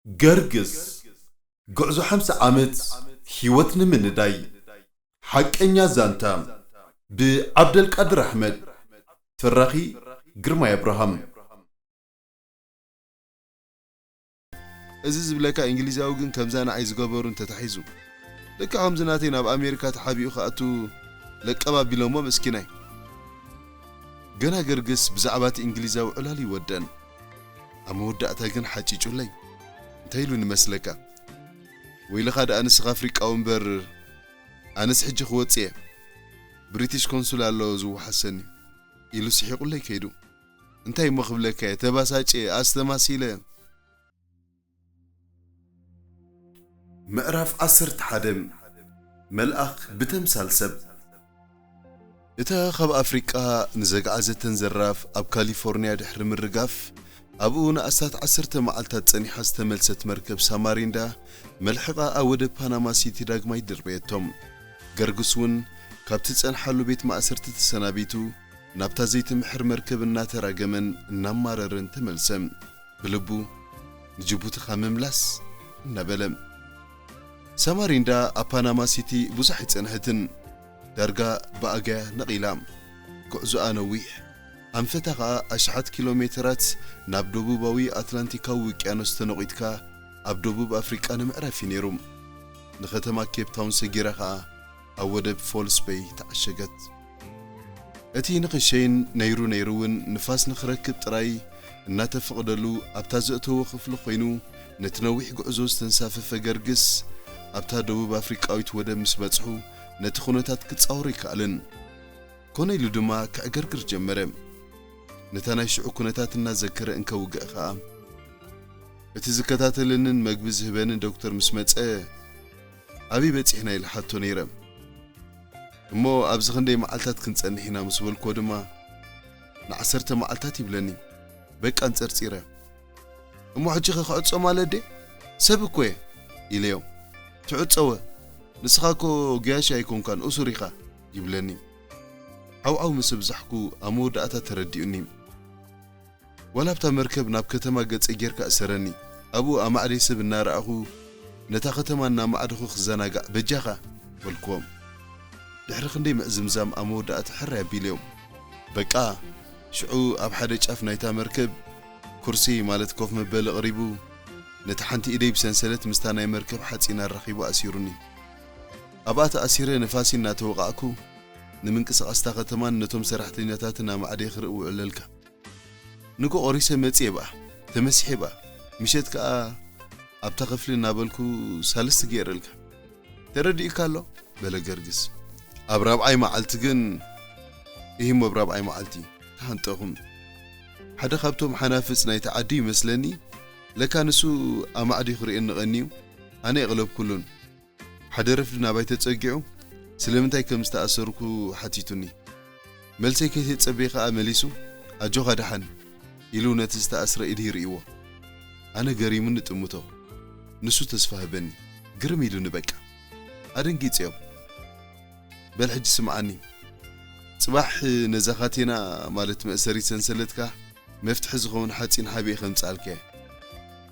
ገርግስ፣ ጉዕዞ ሓምሳ ዓመት ህይወት ንምንዳይ። ሓቀኛ ዛንታ፣ ብዓብደልቃድር ኣሕመድ። ተራኺ፣ ግርማይ ኣብርሃም። እዚ ዝብለካ እንግሊዛዊ ግን ከምዛ ንዓይ ዝገበሩ እንተታሒዙ፣ ልክዕ ከምዚ ናተይ ናብ ኣሜሪካ ተሓቢኡ ክኣቱ ለቀብ ኣቢሎሞ መስኪናይ። ገና ገርግስ ብዛዕባ እቲ እንግሊዛዊ ዕላል ይወደን። ኣብ መወዳእታ ግን ሓጪጩለይ። እንታይ ኢሉ ንመስለካ? "ወይልኻ ደኣ ንስኻ ኣፍሪቃዊ እምበር፣ ኣነስ ሕጂ ክወጽእ እየ። ብሪቲሽ ኮንሱል ኣሎ ዝወሓሰኒ" ኢሉ ስሒቑለይ ከይዱ። እንታይ እሞ ክብለካ እየ፣ ተባሳጨ፣ ኣስተማሲለ። ምዕራፍ ዓሰርተ ሓደ። መልኣኽ ብተምሳል ሰብ። እታ ካብ ኣፍሪቃ ንዘግዓዘተን ዘራፍ ኣብ ካሊፎርንያ ድሕሪ ምርጋፍ፣ ኣብኡ ንኣስታት ዓሰርተ መዓልታት ጸኒሓ ዝተመልሰት መርከብ ሳማሪንዳ፣ መልሕቓ ኣብ ወደብ ፓናማ ሲቲ ዳግማይ ደርበየቶም። ገርግስ እውን ካብቲ ዝጸንሓሉ ቤት ማእሰርቲ ተሰናቢቱ፣ ናብታ ዘይትምሕር መርከብ እናተራገመን እናማረረን ተመልሰ። ብልቡ፣ "ንጅቡቲ ካብ ምምላስ" እናበለ። ሳማሪንዳ ኣብ ፓናማ ሲቲ ብዙሕ ኣይጸንሐትን። ዳርጋ ብኣጋያ ነቒላ። ጉዕዞኣ ነዊሕ፣ ኣንፈታ ኸኣ ኣሽሓት ኪሎ ሜተራት ናብ ደቡባዊ ኣትላንቲካዊ ውቅያኖስ ተነቒትካ ኣብ ደቡብ ኣፍሪቃ ንምዕራፍ እዩ ነይሩ። ንኸተማ ኬፕ ታውን ሰጊራ ኸኣ ኣብ ወደብ ፎልስ በይ ተዓሸገት። እቲ ንኽሸይን ነይሩ ነይሩ እውን ንፋስ ንኽረክብ ጥራይ እናተፈቕደሉ ኣብታ ዘእተዎ ክፍሊ ኮይኑ ነቲ ነዊሕ ጉዕዞ ዝተንሳፈፈ ገርግስ ኣብታ ደቡብ ኣፍሪቃዊት ወደብ ምስ በጽሑ ነቲ ኩነታት ክጻወሮ ኣይከኣለን። ኮነ ኢሉ ድማ ከዕገርግር ጀመረ። ነታ ናይ ሽዑ ኩነታት እናዘከረ እንከውግዕ ኸኣ፣ "እቲ ዝከታተለንን መግቢ ዝህበንን ዶክተር ምስ መጸ፣ ኣበይ በጺሕና?" ኢለ ሓቶ ነይረ። "እሞ ኣብዚ ክንደይ መዓልታት ክንጸንሕ ኢና?" ምስ በልክዎ ድማ፣ "ንዓሰርተ መዓልታት" ይብለኒ። በቃ ኣንጸርጺረ። "እሞ ሕጂ ኸ ክዕጾ ማለት ድየ? ሰብ እኮ እየ" ኢለዮ። "ትዕጾወ? ንስኻ እኮ ገያሺ ኣይኮንካን፣ እሱር ኢኻ" ይብለኒ። ዓውዓው ምስ ኣብዛሕኩ ኣብ መወዳእታ ተረዲኡኒ። ዋላ ኣብታ መርከብ ናብ ከተማ ገጸይ ጌርካ እሰረኒ። ኣብኡ ኣማዕደይ ሰብ እናረኣኹ ነታ ከተማ እናማዕደኹ ክዘናጋዕ በጃኻ በልክዎም። ድሕሪ ክንደይ ምዕዝምዛም ኣብ መወዳእታ ሕራይ ኣቢለዮም። በቃ፣ ሽዑ ኣብ ሓደ ጫፍ ናይታ መርከብ ኩርሲ ማለት ኮፍ መበሊ ቀሪቡ፣ ነቲ ሓንቲ ኢደይ ብሰንሰለት ምስታ ናይ መርከብ ሓጺን ኣራኺቡ ኣሲሩኒ። ኣብኣ ተኣሲረ ንፋሲ እናተወቓዕኩ፣ ንምንቅስቓስ እታ ከተማን ነቶም ሰራሕተኛታትን ኣማዕደይ ክርኢ ውዕለልካ። ንግሆ ቆሪሰ መጽየ ብኣ፣ ተመሲሐ ብኣ፣ ምሸት ከኣ ኣብታ ክፍሊ እናበልኩ ሳልስቲ ገይረልካ። ተረዲኡካ ኣሎ? በለ ገርግስ። ኣብ ራብዓይ መዓልቲ ግን፣ ኢሂሞ፣ ኣብ ራብዓይ መዓልቲ ተሃንጠኹም። ሓደ ካብቶም ሓናፍጽ ናይቲ ዓዲ ይመስለኒ፣ ለካ ንሱ ኣማዕድዩ ክርእየኒ ቀንዩ፣ ኣነ የቕለብኩሉን። ሓደ ረፍዲ ናባይ ተጸጊዑ፣ ስለምንታይ ከም ዝተኣሰርኩ ሓቲቱኒ። መልሰይ ከይተጸበየ ከኣ መሊሱ፣ "ኣጆኻ ደሓን" ኢሉ ነቲ ዝተኣስረ ኢድ ይርእይዎ። ኣነ ገሪሙኒ ጥምቶ። ንሱ ተስፋ ህበኒ። ግርም ኢሉኒ በቃ። ኣደንጊጸዮ። "በል ሕጂ ስምዓኒ። ጽባሕ ነዛ ካቴና ማለት መእሰሪት ሰንሰለትካ መፍትሒ ዝኸውን ሓጺን ሓቢኤ ከምጽኣልካ እየ።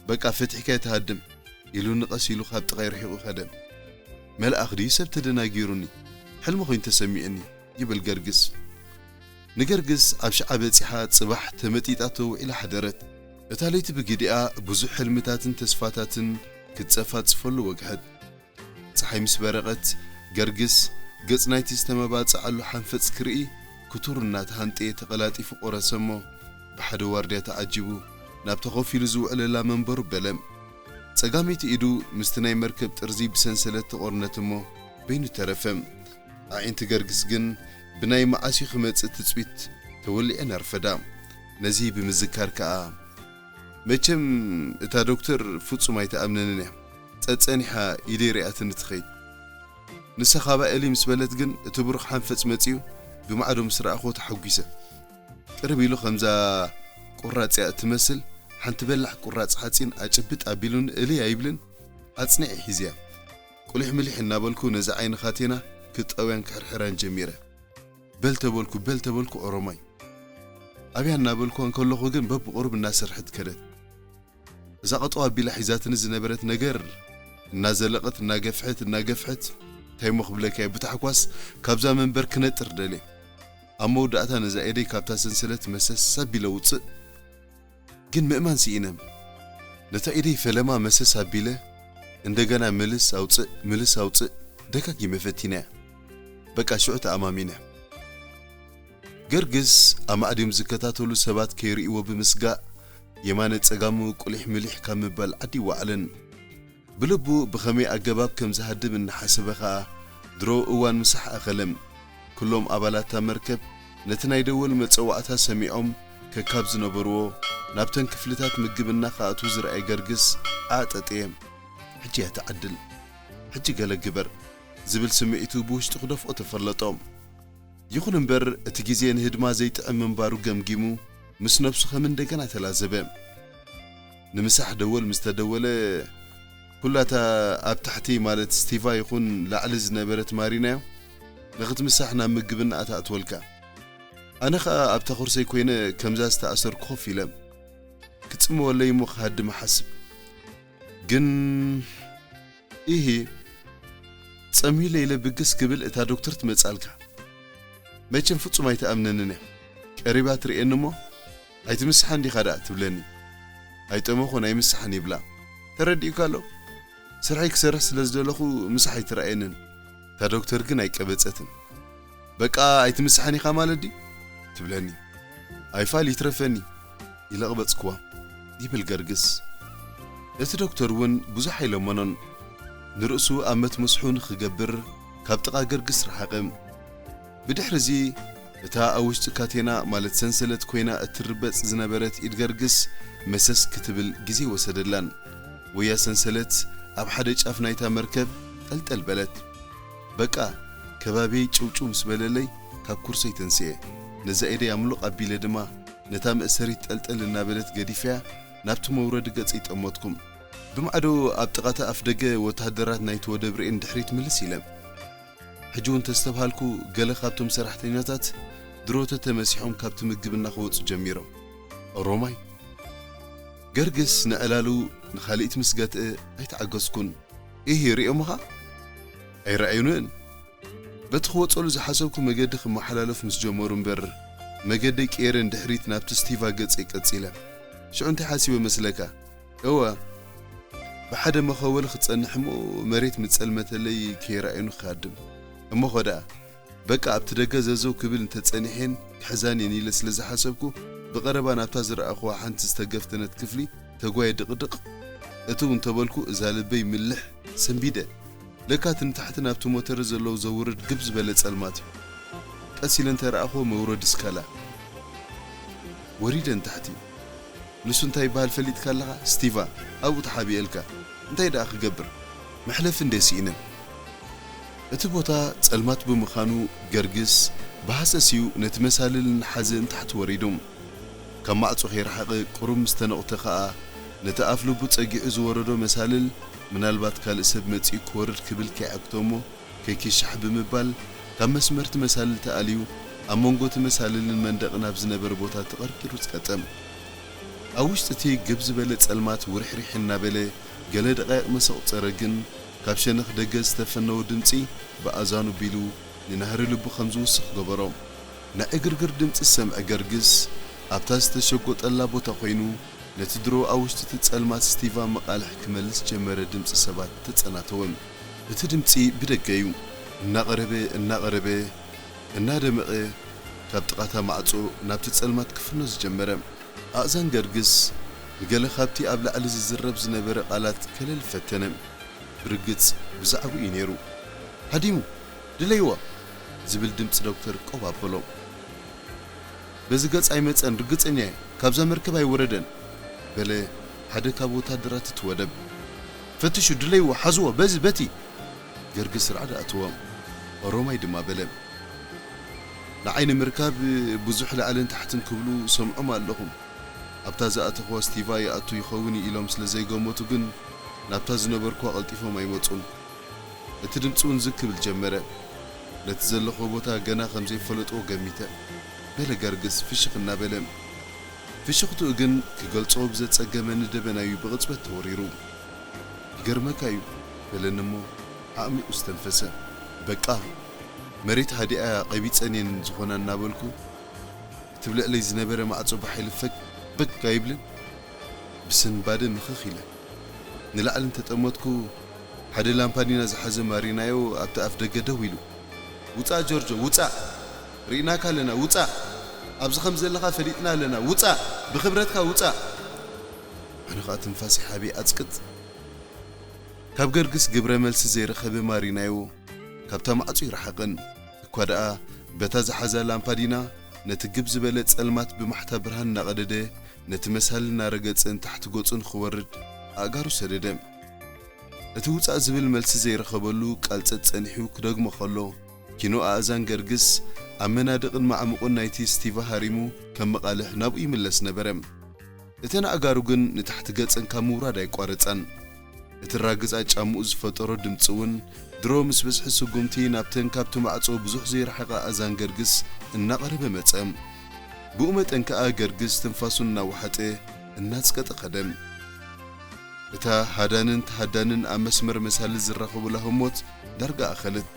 በቃ ፈቲሕካዮ ትሃድም" ኢሉኒ ቀስ ኢሉ ካብ ጥቓይ ርሒቑ ከደ። "መልኣኽ ድዩ ሰብ ተደናጊሩኒ? ሕልሚ ኮይኑ ተሰሚዑኒ" ይብል ገርግስ። ንገርግስ ኣብ ሽዓ በጺሓ ጽባሕ ተመጢጣቶ ውዒላ ሓደረት። እታ ለይቲ ብግዲኣ ብዙሕ ሕልምታትን ተስፋታትን ክትጸፋጽፈሉ ወግሐት። ጸሓይ ምስ በረቐት፣ ገርግስ ገጽ ናይቲ ዝተመባጽዓሉ ሓንፈጽ ክርኢ ክቱር እናተሃንጠየ ተቐላጢፉ ቆረሰ እሞ፣ ብሓደ ዋርድያ ተዓጂቡ ናብታ ኮፍ ኢሉ ዝውዕለላ መንበሩ በለ። ጸጋመይቲ ኢዱ ምስቲ ናይ መርከብ ጥርዚ ብሰንሰለት ተቖርነት እሞ፣ በይኑ ተረፈ። ኣዒንቲ ገርግስ ግን ብናይ መዓስ'ዩ ክመጽእ ትጽቢት ተወሊዐን ኣርፈዳ። ነዚ ብምዝካር ከኣ፣ መቸም እታ ዶክተር ፍጹም ኣይትኣምነንን እያ። ጸጸኒሓ ኢደይ ሪኣትኒ ትኸይድ። ንሳ ካባኤሊ ምስ በለት ግን እቲ ብሩኽ ሓንፈጽ መጺኡ ብማዕዶ ምስ ረኣኽዎ ተሓጒሰ። ቅርብ ኢሉ ከምዛ ቁራጽ እያ እትመስል ሓንቲ በላሕ ቁራጽ ሓጺን ኣጭብጥ ኣቢሉኒ እልይ ኣይብልን ኣጽኒዐ ሒዝያ። ቁሊሕ ምሊሕ እናበልኩ ነዚ ዓይኒ ካቴና ክጠውያን ክሕርሕራን ጀሚረ። በል ተበልኩ፣ በል ተበልኩ ኦሮማይ። ኣብያ እናበልኩ እንከለኹ ግን በብቑሩብ እናሰርሐት ከደት። እዛ ቀጠው ኣቢላ ሒዛትኒ ዝነበረት ነገር እናዘለቐት፣ እናገፍሐት፣ እናገፍሐት፣ እንታይ እሞ ክብለካ እየ፣ ብታሕጓስ ካብዛ መንበር ክነጥር ደልየ። ኣብ መወዳእታ ነዛ ኢደይ ካብታ ሰንሰለት መሰስ ኣቢለ ውፅእ። ግን ምእማን ስኢነ። ነታ ኢደይ ፈለማ መሰስ ኣቢለ፣ እንደገና ምልስ ኣውፅእ፣ ምልስ ኣውፅእ፣ ደጋጊመ ፈቲነያ። በቃ ሽዑ ተኣማሚነ። ገርግስ ኣማዕድዮም ዝከታተሉ ሰባት ከይርእይዎ ብምስጋእ፣ የማነ ጸጋሙ ቁሊሕ ምሊሕ ካብ ምባል ዓዲ ይወዓለን። ብልቡ ብኸመይ ኣገባብ ከም ዝሃድም እናሓሰበ ኸኣ፣ ድሮ እዋን ምሳሕ ኣኸለ። ኩሎም ኣባላት እታ መርከብ ነቲ ናይ ደወል መጸዋዕታ ሰሚዖም ከካብ ዝነበርዎ፣ ናብተን ክፍልታት ምግብና ክኣትዉ ዝረኣየ ገርግስ፣ ዓጠጠየ። ሕጂ እያ ትዓድል። ሕጂ ገለ ግበር ዝብል ስምዒቱ ብውሽጡ ክደፍኦ ተፈለጦ። ይኹን እምበር፣ እቲ ግዜ ንህድማ ዘይጥዕም ምንባሩ ገምጊሙ፣ ምስ ነብሱ ከም እንደገና ተላዘበ። ንምሳሕ ደወል ምስ ተደወለ፣ ኩላታ ኣብ ታሕቲ፣ ማለት ስቲቫ ይኹን ላዕሊ ዝነበረት ማሪናዮ፣ ንኽትምሳሕ ናብ ምግብና ኣትኣትወልካ። ኣነ ኸኣ ኣብታ ኹርሰይ ኮይነ ከምዛ ዝተኣሰርኩ ኮፍ ኢለ፣ ክጽመወለይ እሞ ክሃድም እሓስብ። ግን፣ ኢሂ፣ ጸምዩ ኢለ ብግስ ክብል እታ ዶክተር ትመጻልካ። መቸም ፍጹም ኣይትኣምነንን እያ። ቀሪባ ትርእየኒ እሞ፣ "ኣይትምስሓን ዲኻ ደኣ?" ትብለኒ። "ኣይጠመኹን ኣይምስሓን" ይብላ። ተረዲኡካ ኣሎ? ስርሐይ ክሰርሕ ስለ ዝደለኹ ምሳሕ ኣይትረኣየንን። እታ ዶክተር ግን ኣይቀበጸትን። "በቃ ኣይትምስሓን ኢኻ ማለት ድዩ?" ትብለኒ። "ኣይፋል ይትረፈኒ" ኢለ ኣቕበጽክዋ፣ ይብል ገርግስ። እቲ ዶክተር እውን ብዙሕ ኣይለመኖን። ንርእሱ ኣብ መትመስሑ ንኽገብር ካብ ጥቓ ገርግስ ረሓቐ። ብድሕርዚ እታ ኣብ ውሽጢ ካቴና፣ ማለት ሰንሰለት ኮይና እትርበጽ ዝነበረት ኢድ ገርግስ መሰስ ክትብል ግዜ ወሰደላን። ወያ ሰንሰለት ኣብ ሓደ ጫፍ ናይታ መርከብ ጠልጠል በለት። በቃ፣ ከባቢየይ ጭውጭው ምስ በለለይ፣ ካብ ኩርሰይ ተንስኤ። ነዛ ኢደይ ኣምሉቕ ኣቢለ ድማ፣ ነታ መእሰሪት ጠልጠል እናበለት ገዲፈያ፣ ናብቲ መውረዲ ገጸይ ጠመትኩ። ብማዕዶ ኣብ ጥቓ እቲ ኣፍደገ ወተሃደራት ናይቲ ወደብ ርእየ ንድሕሪት ምልስ ኢለ። ሕጂ እውን ተስተብሃልኩ፣ ገለ ካብቶም ሰራሕተኛታት ድሮ ተተመሲሖም ካብቲ ምግብና ክወጹ ጀሚሮም። ኦሮማይ። ገርግስ ንዕላሉ ንኻልኢት ምስ ገትአ ኣይተዓገስኩን። ኢሂ፣ ሪኦምኻ? ኣይረኣዩንን። በቲ ክወጸሉ ዝሓሰብኩ መገዲ ክመሓላለፍ ምስ ጀመሩ እምበር፣ መገደይ ቀይረ ንድሕሪት ናብቲ ስቲቫ ገጸይ ቀጺለ። ሽዑ እንታይ ሓሲበ መስለካ? እወ፣ ብሓደ መኸወሊ ክጸንሕ እሞ መሬት ምጸልመተለይ ከይረኣዩኒ ክሃድም። እሞ ኸ ደኣ፣ በቃ ኣብቲ ደገ ዘዘው ክብል እንተጸኒሐን ክሕዛን እየን ኢለ ስለ ዝሓሰብኩ፣ ብቐረባ ናብታ ዝረኣኹዋ ሓንቲ ዝተገፍተነት ክፍሊ ተጓየ ድቕድቕ። እትው እንተበልኩ እዛ ልበይ ምልሕ ሰንቢደ። ለካ እቲ ንታሕቲ ናብቲ ሞተረ ዘለዉ ዘውርድ ግብ ዝበለ ጸልማት እዩ። ቀስ ኢለ እንተረኣኽዎ መውረዲ ስካላ። ወሪደ ንታሕቲ። ንሱ እንታይ ይበሃል ፈሊጥካ ኣለኻ? ስቲቫ፣ ኣብኡ ተሓቢኤልካ። እንታይ ደኣ ክገብር? መሕለፊ እንድየ ስኢነ። እቲ ቦታ ጸልማት ብምዃኑ፣ ገርግስ ብሃሰስ እዩ ነቲ መሳልል እናሓዘ ንታሕቲ ወሪዱ። ካብ ማዕጾ ከይረሓቐ ቁሩብ ምስ ተነቑተ ኸኣ፣ ነቲ ኣፍ ልቡ ጸጊዑ ዝወረዶ መሳልል፣ ምናልባት ካልእ ሰብ መጺኡ ክወርድ ክብል ከይዓግቶ እሞ፣ ከይክሻሕ ብምባል፣ ካብ መስመር እቲ መሳልል ተኣልዩ፣ ኣብ መንጎ እቲ መሳልልን መንደቕን ኣብ ዝነበረ ቦታ ተቐርቂሩ ጸጠም። ኣብ ውሽጢ እቲ ግብ ዝበለ ጸልማት ውርሕሪሕ እናበለ፣ ገለ ደቓይቕ ምስ ኣቑጸረ ግን፣ ካብ ሸነኽ ደገ ዝተፈነወ ድምጺ ብኣዛኑ ቢሉ ንናህሪ ልቡ ከም ዝውስኽ ገበሮ። ናይ ዕግርግር ድምጺ ዝሰምዐ ገርግስ፣ ኣብታ ዝተሸጎጠላ ቦታ ኮይኑ፣ ነቲ ድሮ ኣብ ውሽጢ እቲ ጸልማት ስቲቫ መቓልሕ ክመልስ ጀመረ፣ ድምጺ ሰባት ተጸናተወ። እቲ ድምጺ ብደገ እዩ። እናቐረበ፣ እናቐረበ፣ እናደመቐ፣ ካብ ጥቓታ ማዕጾ ናብቲ ጸልማት ክፍኖ ዝጀመረ። ኣእዛን ገርግስ ንገለ ካብቲ ኣብ ላዕሊ ዝዝረብ ዝነበረ ቃላት ከለል ፈተነ። ብርግጽ ብዛዕባኡ እዩ ነይሩ። "ሃዲሙ! ድለይዎ!" ዝብል ድምጺ ዶክተር ቆብ ኣበሎ። "በዚ ገጽ ኣይመጸን፣ ርግጸኛ እየ፣ ካብዛ መርከብ ኣይወረደን!" በለ ሓደ ካብ ወታደራት እቲ ወደብ። "ፈትሹ፣ ድለይዎ፣ ሓዝዎ፣ በዚ፣ በቲ!" ገርግስ ራዕዲ ኣተዎ። ኦሮማይ ድማ በለ፣ "ንዓይ ንምርካብ ብዙሕ ላዕልን ታሕትን ክብሉ ሰምዖም ኣለኹ። ኣብታ ዝኣተኽዋ ስቲቫ ይኣቱ ይኸውን እዩ ኢሎም ስለ ዘይገመቱ ግን፣ ናብታ ዝነበርክዋ ቀልጢፎም ኣይመጹን። እቲ ድምጺ እውን ዝግ ክብል ጀመረ። ነቲ ዘለኽዎ ቦታ ገና ከም ዘይፈለጥዎ ገሚተ" በለ ገርግስ ፍሽኽ እናበለ። ፍሽኽትኡ ግን ክገልጾ ብዘጸገመኒ ደበና'ዩ ብቕጽበት ተወሪሩ። "ይገርመካ እዩ" በለኒ እሞ ዓሚቑ ዝተንፈሰ። "በቃ፣ መሬት ሃዲኣ ቀቢጸን እየን ዝኾና" እናበልኩ፣ እቲ ብልዕለይ ዝነበረ ማዕጾ ብሓይሊ ፈግ በግ ኣይብልን? ብስንባደ ምኽኽ ኢለ ንላዕሊ እንተጠመትኩ፣ ሓደ ላምፓዲና ዝሓዘ ማሪናዮ ኣብቲ ኣፍ ደገ ደው ኢሉ፣ "ውጻእ ጆርጆ፣ ውጻእ! ርኢናካ ኣለና፣ ውጻእ! ኣብዚ ከም ዘለኻ ፈሊጥና ኣለና፣ ውጻእ! ብኽብረትካ ውጻእ!" ኣነ ኸኣ ትንፋሰይ ሓቢእ ኣጽቅጥ። ካብ ገርግስ ግብረ መልሲ ዘይረኸበ ማሪናዮ ካብታ ማዕጾ ይረሓቕን፣ እኳ ደኣ በታ ዝሓዛ ላምፓዲና ነቲ ግብ ዝበለ ጸልማት ብማሕታ ብርሃን እናቐደደ፣ ነቲ መሳሊ እናረገጸ ንታሕቲ ገጹ ንኽወርድ ኣእጋሩ ሰደደ። እቲ ውጻእ ዝብል መልሲ ዘይረኸበሉ ቃል ጸጸኒሑ ክደግሞ ከሎ፣ ኪኖ ኣእዛን ገርግስ ኣብ መናድቕን ማዕሙቕን ናይቲ ስቲቫ ሃሪሙ ከም መቓልሕ ናብኡ ይምለስ ነበረ። እተን ኣእጋሩ ግን ንታሕቲ ገጸን ካብ ምውራድ ኣይቋረጻን። እቲ ራግጻ ጫምኡ ዝፈጠሮ ድምጺ እውን ድሮ ምስ ብዝሒ ስጉምቲ ናብተን ካብቲ ማዕጾ ብዙሕ ዘይረሓቓ ኣእዛን ገርግስ እናቐረበ መጸ። ብኡ መጠን ከኣ ገርግስ ትንፋሱ እናወሓጠ እናጽቀጠ ከደ። እታ ሃዳንን ተሃዳንን ኣብ መስመር መሳሊ ዝራኸቡላ ህሞት ዳርጋ ኣኸለት።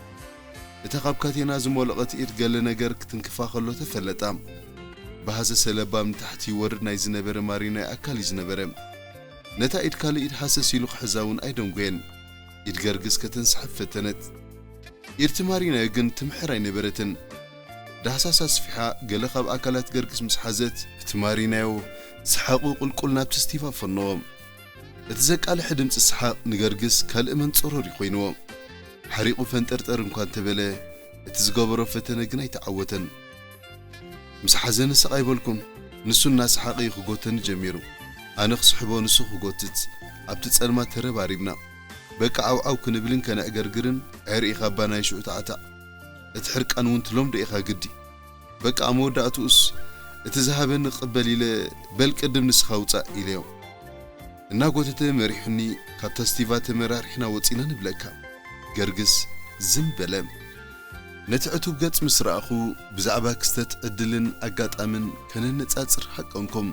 እታ ካብ ካቴና ዝሞለቐት ኢድ ገለ ነገር ክትንክፋ ከሎ ተፈለጣ። ብሃሰሰ ለባም ንታሕቲ ይወርድ ናይ ዝነበረ ማሪናዮ ኣካል እዩ ዝነበረ። ነታ ኢድ ካልእ ኢድ ሃሰስ ኢሉ ክሕዛ እውን ኣይደንጎየን። ኢድ ገርግስ ከተንስሓብ ፈተነት። ኢድ እቲ ማሪናዮ ግን ትምሕር ኣይነበረትን። ዳህሳስ ኣስፊሓ ገለ ካብ ኣካላት ገርግስ ምስ ሓዘት፣ እቲ ማሪናዮ ሰሓቑ ቁልቁል ናብቲ ስቲቫ ፈነዎ። እቲ ዘቃልሐ ድምጺ ሰሓቕ ንገርግስ ካልእ መንጸሮር እዩ ኮይንዎ። ሓሪቑ ፈንጠርጠር እንኳ እንተበለ፣ እቲ ዝገበሮ ፈተነ ግን ኣይተዓወተን። ምስ ሓዘኒ ስቕ ኣይበልኩን። ንሱ እናሰሓቐ እዩ ክጎተኒ ጀሚሩ። ኣነ ክስሕቦ፣ ንሱ ክጎትት፣ ኣብቲ ጸልማት ተረባሪብና። በቃ ዓውዓው ክንብልን ከነዕገርግርን፣ ኣይ ርኢኻ ኣባ ናይ ሽዑ ታዕታዕ። እቲ ሕርቃን እውን ትለምዶ ኢኻ ግዲ። በቃ ኣብ መወዳእትኡስ እቲ ዝሃበኒ ክቕበል ኢለ፣ "በል ቅድም ንስኻ ውጻእ" ኢለዮ። እናጎተተ መሪሑኒ፣ ካብታ ስቲቫ ተመራሪሕና ወጺና ንብለካ። ገርግስ ዝም በለ። ነቲ ዕቱብ ገጽ ምስ ረኣኹ፣ ብዛዕባ ክስተት ዕድልን ኣጋጣምን ከነነጻጽር ሃቀንኩም።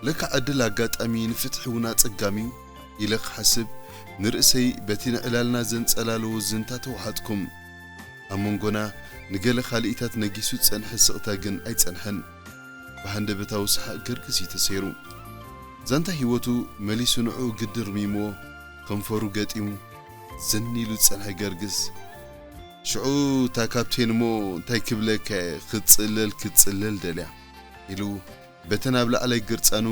ለካ ዕድል ኣጋጣሚ ንፍትሒ እውን ኣጸጋሚ'ዩ ኢለ ክሓስብ፣ ንርእሰይ በቲ ንዕላልና ዘንጸላለዎ ዝንታ ተዋሓጥኩም። ኣብ መንጎና ንገለ ካልኢታት ነጊሱ ዝጸንሐ ስቕታ ግን ኣይጸንሐን። ብሃንደበታዊ ሰሓቕ ገርግስ እዩ ተሰይሩ። ዛንታ ህይወቱ መሊሱ ንዕኡ ግዲ ርሚምዎ፣ ከንፈሩ ገጢሙ፣ ዝን ኢሉ ዝጸንሐ ገርግስ፣ ሽዑ እታ ካፕቴን እሞ እንታይ ክብለካ እየ፣ ክትጽለል ክትጽለል ደልያ፣ ኢሉ በተን ኣብ ላዕላይ ግርጻኑ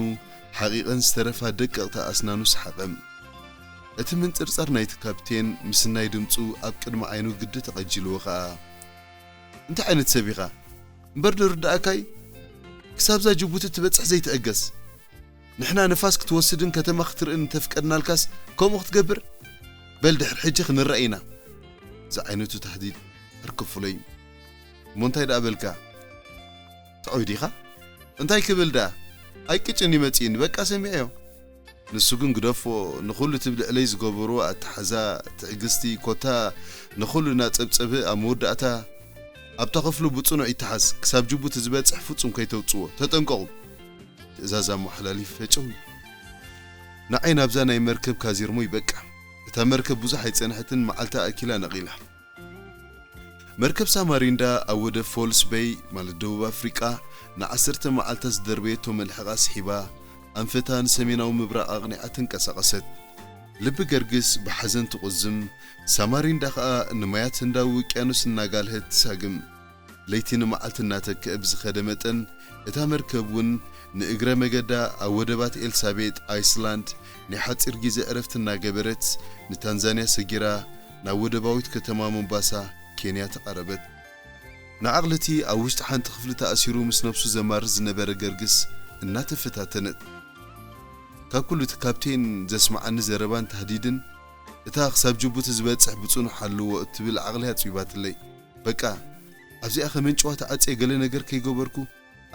ሓቒቐን ዝተረፋ ደቀቕቲ ኣስናኑ ሰሓቐ። እቲ ምንጽርጻር ናይቲ ካፕቴን ምስናይ ድምጹ ኣብ ቅድሚ ዓይኑ ግዲ ተቐጂልዎ ኸኣ፣ "እንታይ ዓይነት ሰብ ኢኻ? እምበር ዶ ርድኣካይ? ክሳብዛ ጅቡቲ ትበጽሕ ዘይትዕገስ? ንሕና ንፋስ ክትወስድን ከተማ ክትርእን እንተፍቀድናልካስ ከምኡ ክትገብር? በል ድሕሪ ሕጂ ክንረኣይ ኢና." ዝዓይነቱ ታህዲድ ዕርክፍሎይ። "እሞ እንታይ ደኣ በልካ? ጥዑይ ዲኻ? እንታይ ክብል ደኣ? ኣይቅጭን ይመጽእኒ፣ በቃ ሰሚዐዮ." ንሱ ግን ግደፎ፣ ንኹሉ እቲ ብልዕለይ ዝገበርዎ ኣተሓዛ፣ ትዕግስቲ፣ ኮታ ንኹሉ እናጸብጸበ ኣብ መወዳእታ፣ "ኣብታ ክፍሉ ብጽኑዕ ይተሓዝ፣ ክሳብ ጅቡቲ ዝበጽሕ ፍጹም ከይተውጽዎ፣ ተጠንቀቑ!" ትእዛዝ ኣመሓላሊፉ ፈጨው ኢሉ። ንዓይ ናብዛ ናይ መርከብ ካዚርሞ ይበቃ። እታ መርከብ ብዙሕ ኣይጸንሐትን፣ መዓልታ ኣኪላ ነቒላ። መርከብ ሳማሪንዳ ኣብ ወደብ ፎልስ በይ፣ ማለት ደቡብ ኣፍሪቃ፣ ንዓሰርተ መዓልታት ዝደርበየቶ መልሕቓ ስሒባ፣ ኣንፈታ ንሰሜናዊ ምብራቕ ኣቕኒዓ ተንቀሳቐሰት። ልቢ ገርግስ ብሓዘን ትቑዝም፣ ሳማሪንዳ ኸኣ ንማያት ህንዳዊ ውቅያኖስ እናጋልሀት ትሳግም። ለይቲ ንመዓልቲ እናተክአ ብዝኸደ መጠን፣ እታ መርከብ እውን ንእግረ መገዳ ኣብ ወደባት ኤልሳቤጥ፣ ኣይስላንድ፣ ናይ ሓጺር ግዜ ዕረፍቲ እናገበረት፣ ንታንዛንያ ሰጊራ ናብ ወደባዊት ከተማ ሞምባሳ፣ ኬንያ፣ ተቓረበት። ንዓቕሊ እቲ ኣብ ውሽጢ ሓንቲ ክፍሊ ተኣሲሩ ምስ ነብሱ ዘማርር ዝነበረ ገርግስ እናተፈታተነት፣ ካብ ኩሉ እቲ ካፕቴን ዘስምዓኒ ዘረባን ታህዲድን፣ እታ ክሳብ ጅቡቲ ዝበጽሕ ብጽኑሕ ኣለዎ እትብል ዓቕሊ ኣጽቢባትለይ። በቃ፣ ኣብዚኣ ከመንጭዋ ተዓጽየ ገለ ነገር ከይገበርኩ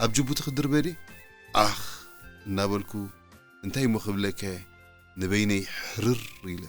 ኣብ ጅቡቲ ክድርበ ድየ? ዓኽ እናበልኩ፣ እንታይ እሞ ክብለካ እየ፣ ንበይነይ ሕርር ኢለ።